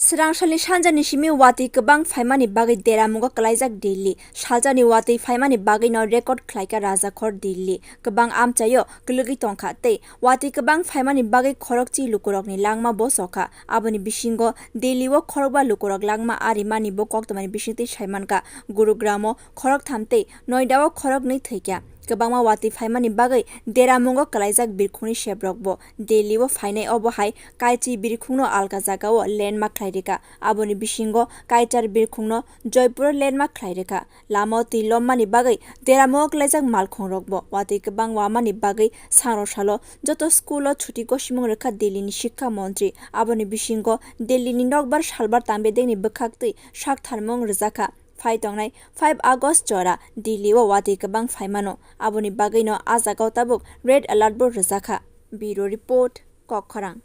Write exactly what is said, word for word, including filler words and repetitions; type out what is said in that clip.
Srangsalni sanjani simi watwi kwbang phaimani bagwi deramungo kwlaijak Delhi. Saljani watwi phaimani bagwino record khlaikha rajakhor Delhi. Kwbang amchaio kwlwgwi tongkha tei watwi kwbang phaimani bagwi khorokchi lukurokni langma bo sokha. Aboni bisingo Delhi-o khorokba lukurok langma arimani bo koktwmani bisingtwi saimankha. Gurugram-o khoroktham tei Noida-o khoroknwi thwikha. Kwbangma watwi phaimani bagwi deramungo kwlaijak birkhungni seprokbo. Delhi-o phainai obo hai Kaichi birkhungno alka jagao landmark khlai rwkha. Aboni bisingo Kaichar birkhungno Joypuro landmark khlai rwkha. Lamao twi lommani bagwi deramungo kwlaijak malkhungrokbo watwi kwbang wamani bagwi sangrok salo joto school-o chuti gosimung rwkha Delhi-ni Sikha Montri. Aboni bisingo Delhi-ni nokbar salbar tambedengni bwkhaktwi saktharmung rwjakha. Phai tongnai five August jora Delhi-o watwi kwbang phaimano. Aboni bagwino a jagao tabuk red alert bo rwjakha. Bureau Report, Kokkhorang.